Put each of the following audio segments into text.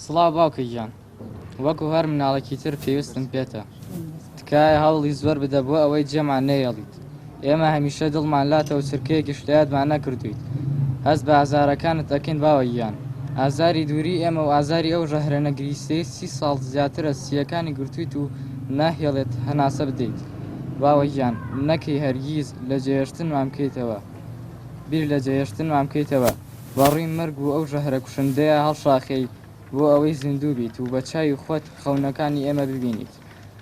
سڵاو باوکە گیان وەکو هەر مناڵێکی تر پێویستم پێتە تکایە هەوڵی زۆر بدە بۆ ئەوەی جێمان نەیەڵیت ئێمە هەمیشە دڵمان لاتە و چرکەیەکیش لە یادمان نەکردوویت هەست بە ئازارەکانت ئەکەین باوە گیان ئازاری دووری ئێمە و ئازاری ئەو ژەهرە نەگریسەی سی ساڵ زیاترە سییەکانی گرتوویت و ناهێڵێت هەناسە بدەیت باوە گیان نەکەی هەرگیز لە جێهێشتنمان بکەیتەوە بیر لە جێهێشتنمان بکەیتەوە بە ڕووی مەرگ و ئەو ژەهرە کوشندەیە هەڵشاخێی بۆ ئەوەی زیندوو بیت و بە چاوی خۆت خەونەکانی ئێمە ببینیت.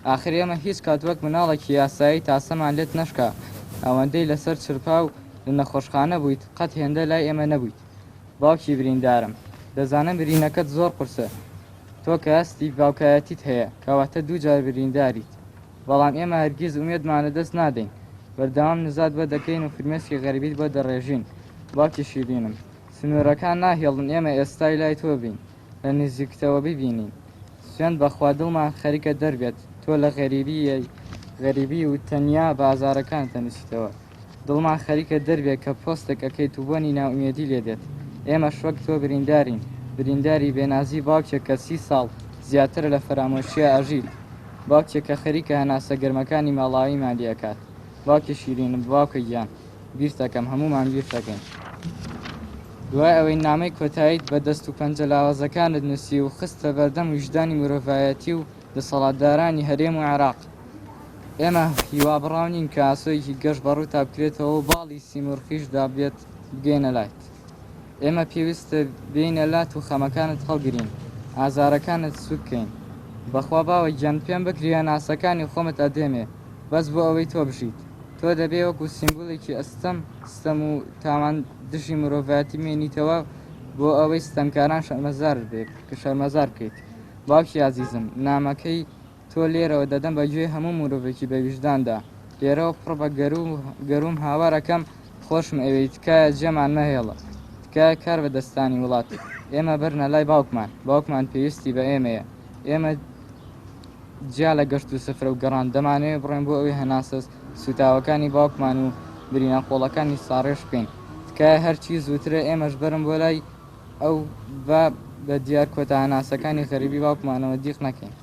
ئاخر ئێمە هیچ کات وەک مناڵێکی یاسایی تاسەمان لێت نەشکا، ئەوەندەی لەسەر چرپا و لە نەخۆشخانە بوویت قەت هێندە لای ئێمە نەبوویت. باوکی بریندارم، دەزانم برینەکەت زۆر قورسە، تۆ کە هەستی باوکایەتیت هەیە، کەواتە دووجار برینداریت. بەڵام ئێمە هەرگیز ئومێدمان لەدەست نادەین، بەردەوام نزات بۆ دەکەین و فرمێسکی غەریبیت بۆ دەڕێژین. باوکی شیرینم، سنوورەکان ناهێڵن ئێمە ئێستای لای تۆ بین، لە نزیکتەوە ببینین. سوێند بەخوا دڵمان خەریکە دەربێت، تۆ لە غەریبیی غەریبی و تەنیا بە ئازارەکانت دەنووسیتەوە. دڵمان خەریکە دەربێ کە پۆستێک ئەکەیت و بۆنی نائومێدی لێ دێت. ئێمەش وەک تۆ بریندارین، برینداری بێنازی باوکێک کە سی ساڵ زیاترە لە فەرامۆشییا ئەژیت. باوکێک کە خەریکە هەناسە گەرمەکانی ماڵاویمان لێ ئەکات. باوکی شیرینم، باوکە گیان، بیرتەکەم، هەموومان بیرتەکەین. دوای ئەوەی نامەی کۆتاییت بە دەست و پەنجە لاوازەکانت نووسی و خستە بەردەم ویژدانی مرۆڤایەتی و دەسەڵاتدارانی هەرێم و عێراق، ئێمە هیوابڕاو نین کە ئاسۆیەکی گەش بە ڕووتا بکرێتەوە و باڵی سیمرخیش دابێت بگەینە لات. ئێمە پێویستە بێینە لات و خەمەکانت هەڵگرین، ئازارەکانت سووک کەین. بەخوا باوە گیان پێم بکری هەناسەکانی خۆمت ئەدێمێ بەس بۆ ئەوەی تۆ بژیت. تۆ دەبێ وەکو سیمبولێکی ئەستەم ستەم و تاوان دژی مرۆڤایەتی بمێنیتەوە بۆ ئەوەی ستەمکاران شەرمەزار شەرمەزار بکەیت. باوکی ئازیزم نامەکەی تۆ لێرەوە دەدەم بە گوێی هەموو مرۆڤێکی بە ویژداندا. لێرەوە پڕ بە گەرووم هاوار ئەکەم خۆشم ئەوێی تکایە جێمان مەهێڵە. تکایە کار بە دەستانی وڵات ئێمە بەرنە لای باوکمان. باوکمان پێویستی بە ئێمەیە. ئێمە جیا لە گەشت و سفرە و گەڕان دەمانەوێ بڕۆین بۆ ئەوەی هەناسە سووتاوەکانی باوکمان و برینە قۆڵەکانی ساڕێژ بکەین. تکایە هەرچی زووترە ئێمەش بەرن بۆ لای ئەو با بە دیار کۆتا هەناسەکانی غەریبی باوکمانەوە دیق نەکەین.